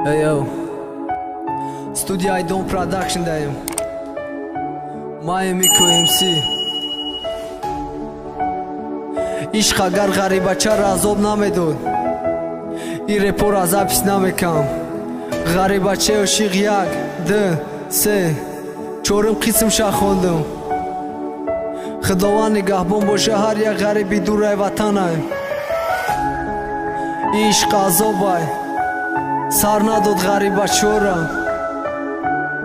Hey yo, Studio Aydon Production dayım. Miami QMC. Ишқ агар ғарибачаро азоб намедод, ин репора запись намекам. Ғарибачаи ошиқ як, ду, се, чорум қисмша хондум. Худованд нигаҳбон боша ҳар як ғариби дурай ватанай. Ишқ азобай, сар надод ғарибачора.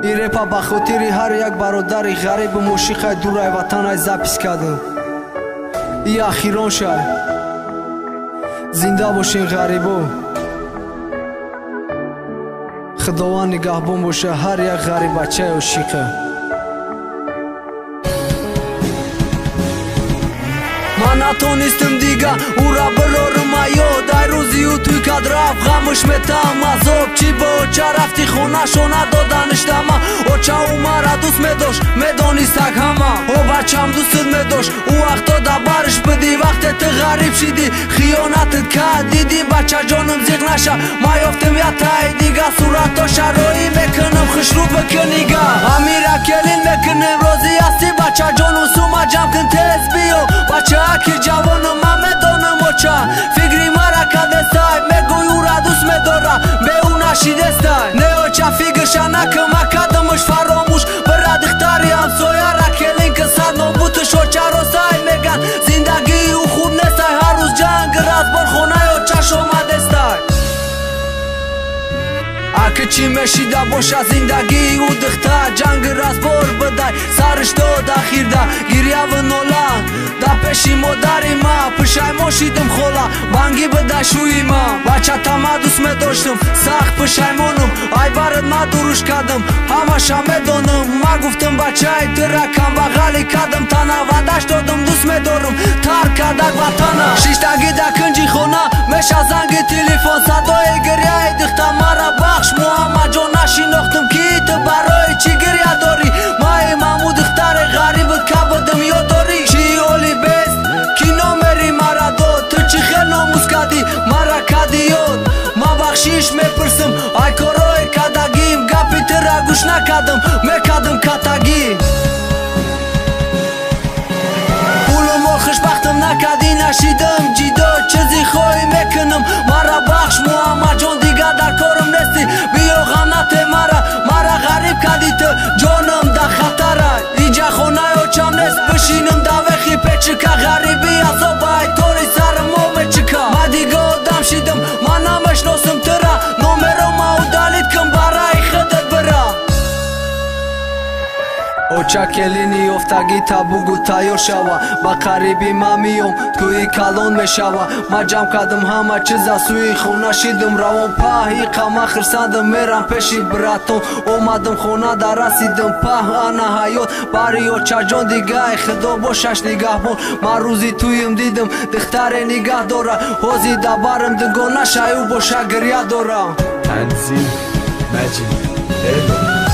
Ин репа ба хотири ҳар як бародари ғарибу мошиқай дурай ватанай запись кардам. И ахирон шай. Зинда бошен ғарибо. Худованд нигаҳбон боша ҳар як ғарибачаи ошиқа. Ман натонистам дига ура бирорум аёд. Ай рӯзи ӯ туй кад рафт, ғамш метаҳам азоб. Чӣ ба оча рафти хонашо надодаништама. Оча ӯ мара дӯст медошт, медонистак ҳама. О бачам дӯстат медошт, ӯ вақто дар барш бидӣ. Вақте ту ғариб шидӣ, хиёнатат кард дидӣ. Бачаҷонам зиқ наша, ман ёфтам як таи дига. Суратоша роӣ мекунам, хушрӯ бикунига. Амира келин мекунем, розӣ ҳастӣ бачаҷону? Сума ҷамъ кун, тез биё. Бачааки ҷавонам, ман медонам оча фикри мара кадестай. Мегӯй ӯра дӯст медора, бе ӯ нашидестай. Не оча фикрша накун, ма кадамаш фаромӯш. Бира духтари ҳамсояра келин ки сад нобуташ. Оча ростай меган, зиндагии ӯ хуб нестай. Ҳар рӯз ҷанг разбор, хонаи очаш омадестай. Аки чӣ мешида боша зиндагии ӯ духтар, ҷанги разбор бидай сарш дод ахирда. Гирьяву нола дар пеши модари ма, пушаймон шидим хола, банги бидай шӯи ма. Бачата ма дӯст медоштам, сахт пушаймонам. Ай барат ма дуруш кардам, ҳамаша медонам. Ма гуфтам бачаи тура камбағалӣ кардам, тана ваъдаш додам, дӯст медорам, тарк кардак ватана. Шиштагӣ дар кунҷи хона меша занги телефон, садои гирьяи духтар мара бахш. Муҳаммадҷон, нашинохтам ки ту барои чӣ гирья дорӣ. Маи маму духтари ғарибат кабудам ёд дорӣ. Чӣ ҳоли бест ки номери мара дод, ту чӣ хел номус кардӣ, мара кардӣ ёд. Ман бахшиш мепурсам ай корҳои кардагим, гапи тура гӯш накардам, мекардам катагӣ. Пулу мол хушбахтам накардӣ, нашидам ҷидо. Чизи хоҳӣ мекунам, мара бахш Муҳаммадҷон, дигар дар корам нестӣ. Биё ғам нате мара, мара ғариб кардӣ ту, ҷонам дар хатарай. Иҷа хонаи очам нест, бишинам дар вехи печика. Ғарибӣ азобай, тори сарам мо мечика. Ман дига одам шидам, ман намешносам тура. Номерома удалить кун, барои худат бира. Оча келини ёфтагӣ та бугу тайёр шава, ба қариби ман миём, тӯи калон мешава. Ман ҷамъ кардам ҳама чиза, сӯи хона шидам равон. Паҳ иқа ман хирсандам, мерам пеши братон. Омадам хона да расидам, паҳ ана ҳаёт. Бари очаҷон дигай худо бошаш нигаҳбон. Ман рӯзи тӯем дидам, духтаре нигаҳ дора. Ҳози дар барам дугона шаю боша гирья дора. Tanzim Magic Elo.